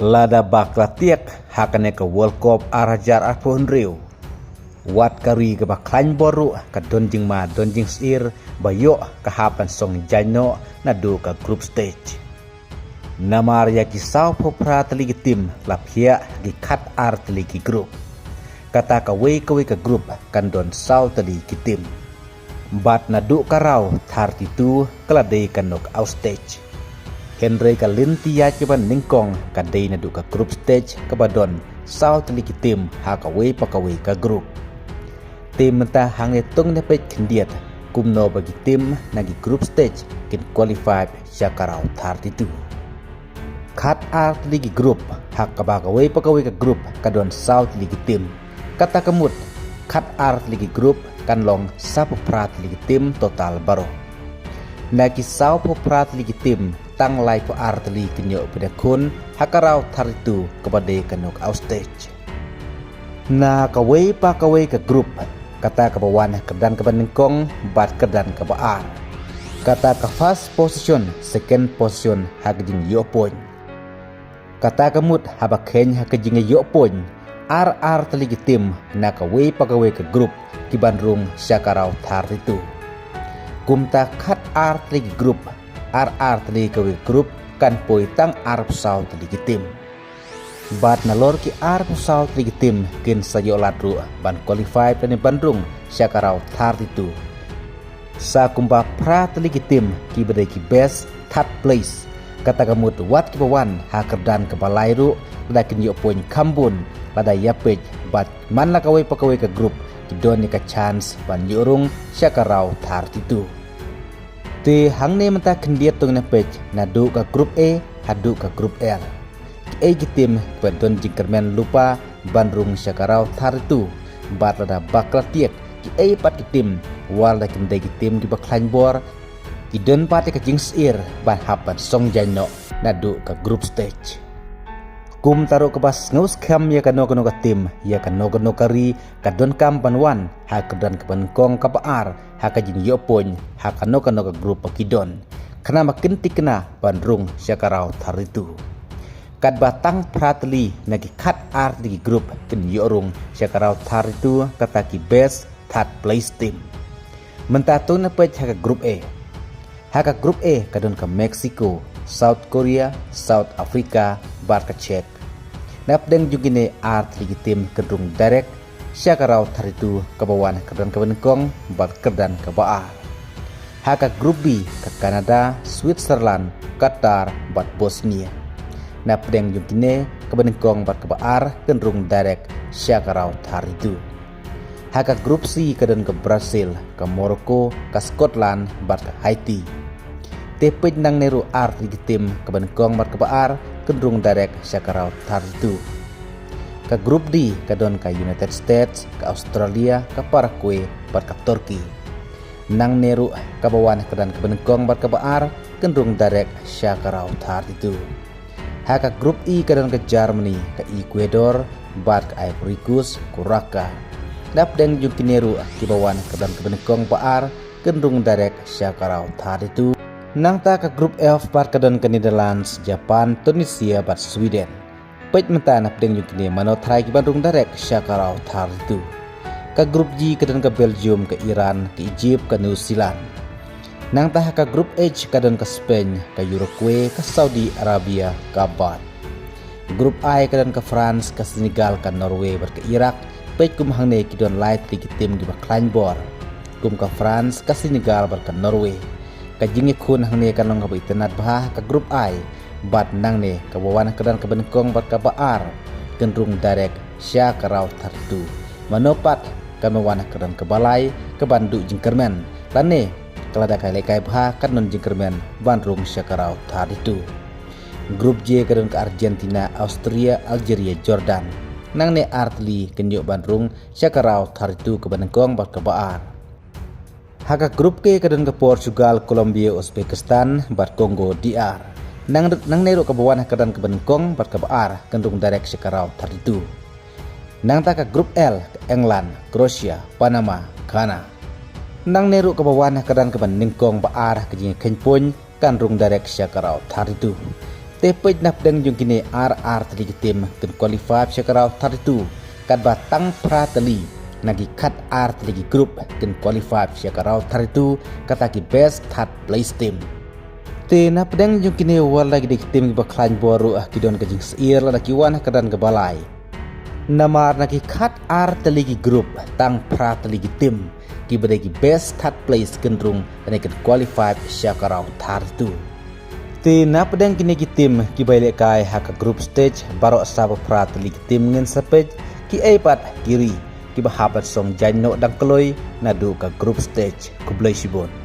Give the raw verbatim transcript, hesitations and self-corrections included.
Lada ba ka la tiek ha kane ka World Cup ar hajar arphew hynriew, wat ka ri kaba khlaiñ bor ruh ka don jingma don jingsyier ba ïoh ka hap ban song jaiñ noh naduh ka group stage. Namar ïa ki sawphew phra tylli ki tim la phiah ha ki khat ar tylli ki group. Kata kawei kawei ka group kan don saw tylli ki tim. Bad naduh ka round thirty-two ka la dei ka knockout stage. Hynrei ka lynti ïaid kaba nyngkong ka dei naduh ka group stage kaba don saw tylli ki tim ha kawei pa kawei ka group. Te mynta hangne to ngin ïa peit khyndiat kumno ba ki tim na ki group stage kin qualify sha ka round thirty-two. Khat ar tylli ki group, ha kaba kawei pa kawei ka group ka don saw tylli ki tim. Kata ka mut, khat ar tylli ki group kan long sawphew phra tylli ki tim total baroh. Na ki sawphew phra tylli ki tim, tang laiphew ar tylli kin ïoh pynïakhun ha ka round thirty-two kaba dei ka knockout stage. Na kawei pa kawei ka group, kata kaba wan ha kyrdan kaba nyngkong bad kyrdan kaba ar. Kata ka first position, second position ha ka jingïoh point. Kata ka mut haba kheiñ ha ka jingïoh point, ar ar tylli ki tim na kawei pa kawei ka group ki ban rung sha ka round thirty-two. Kumta khat ar tylli ki group, ar ar tylli kawei ka group kan poi tang arphew saw tylli ki tim. Bad nalor ki arphew saw tylli ki tim kin sa ïoh lad ruh ban qualify lane ban rung sha ka round thirty-two. Sa kumba phra tylli ki tim kiba dei ki best third place. Kata ka mut wat kiba wan ha kyrdan kaba lai ruh lada kin ïoh point kham bun lada ïa peit bad man la kawei pa kawei ka group ki don ïa ka chance ban ïoh rung sha ka round thirty-two. Te hangne mynta khyndiat to ngin ïa peit naduh ka group A haduh ka group L. Kiei ki tim kiba don jingkyrmen lypa ban rung sha ka round thirty-two. Bad lada ba ka la tiek, kiei pat ki tim, wat la kin dei ki tim kiba khlaiñ bor, ki don pat ïa ka jingsyier ban hap ban song jaiñ noh naduh ka group stage. Kumta ruh kaba sngewskhem ïa kano kano ka tim, ïa kano kano ka ri, ka donkam ban wan ha kyrdan kaba nyngkong kaba ar ha ka jingïoh point ha kano kano ka group ba ki don, khnang ba kin thikna ban rung sha ka round thirty-two. Katba tang phra tylli na ki khat ar tylli ki group kin ïoh rung sha ka round thirty-two, kata ki best third place team. Mynta to ngin ïa peit ha ka group A. Ha ka group A ka don ka Mexico, South Korea, South Africa bad ka Czech. Na pdeng jong kine ar tylli ki tim kin rung direct sha ka round thirty-two, kaba wan ha kyrdan kaba nyngkong bad kyrdan kaba ar. Ha ka group B ka Canada, Switzerland, Qatar bad Bosnia. Na pdeng jong kine, kaba nyngkong bad kaba ar kin rung direct sha ka round thirty-two. Ha ka group C ka don ka Brazil, ka Morocco, ka Scotland bad ka Haiti. Te peit nangne ruh ar tylli ki tim, kaba nyngkong bad kaba ar kin rung direct sha ka round thirty-two. Ka group D ka don ka United States, ka Australia, ka Paraguay bad ka Turkey. Nangne ruh kaba wan ha kyrdan kaba nyngkong bad kaba ar kin rung direct sha ka round thirty-two. Ha ka group E ka don ka Germany, ka Ecuador bad ka Ivory Coast, Curacao. Na pdeng jong kine ruh kiba wan ha kyrdan kaba nyngkong ba ar kin rung direct sha ka round thirty-two. Nangta ka group F pat ka don ka Netherlands, Japan, Tunisia bad Sweden. Peit mynta na pdeng jong kine mano trai kiban rung direct sha ka round thirty-two. Ka group G ka don ka Belgium, ka Iran, ka Egypt, ka New Zealand. Nangta ha ka group H ka don ka Spain, ka Uruguay, ka Saudi Arabia, ka Qatar. Group I ka don ka France, ka Senegal, ka Norway bad ka Iraq. Peit kum hangne ki don lai tylli ki tim kiba khlaiñ bor, kum ka France, ka Senegal bad ka Norway. Ka jingïakhun hangne kan long kaba itynnad bha ha ka group I. Bad nangne kaba wan ha kyrdan kaba nyngkong bad kaba ar kin rung direct sha ka round thirty-two. Mano pat kan wan ha kyrdan kaba lai kaban duh jingkyrmen, lane ka lada ka lehkai bha kan don jingkyrmen ban rung sha ka round thirty-two. Group J ka don ka Argentina, Austria, Algeria, Jordan. Nangne ar tylli kin ïoh ban rung sha ka round thirty-two, kaba nyngkong bad kaba ar. Ha ka group K ka don ka Portugal, Colombia, Uzbekistan bad Congo D R. Nang, nangne ruh kaba wan ha kyrdan kaba nyngkong bad kaba ar kin rung direct sha ka round thirty-two. Nangta ka group L ka England, Croatia, Panama, Ghana. Nangne ruh kaba wan ha kyrdan kaba nyngkong ba ar ha ka jingïakhun point kan rung direct sha ka round thirty-two. Te peit na pdeng jong kine ar ar tylli ki tim kin qualify sha ka round thirty-two, katba tang phra tylli na ki khat ar tylli ki group kin qualify sha ka round thirty-two, kata ki best third place team. Te na pdeng jong kine wat la ki dei ki tim kiba khlaiñ bor ruh ki don ka jingsyier lada ki wan ha ka dang kaba lai. Namar na ki khat ar tylli ki group tang phra tylli ki tim kiba dei ki best third place kin rung lane kin qualify sha ka round thirty-two. Te na pdeng kine ki tim kiba ïalehkai ha ka group stage baroh sa ba phra tylli ki tim ngin sa peit ki ei pat ki ri kiba hap ban song jaiñ noh dang kloi naduh ka group stage. Khublei shibun.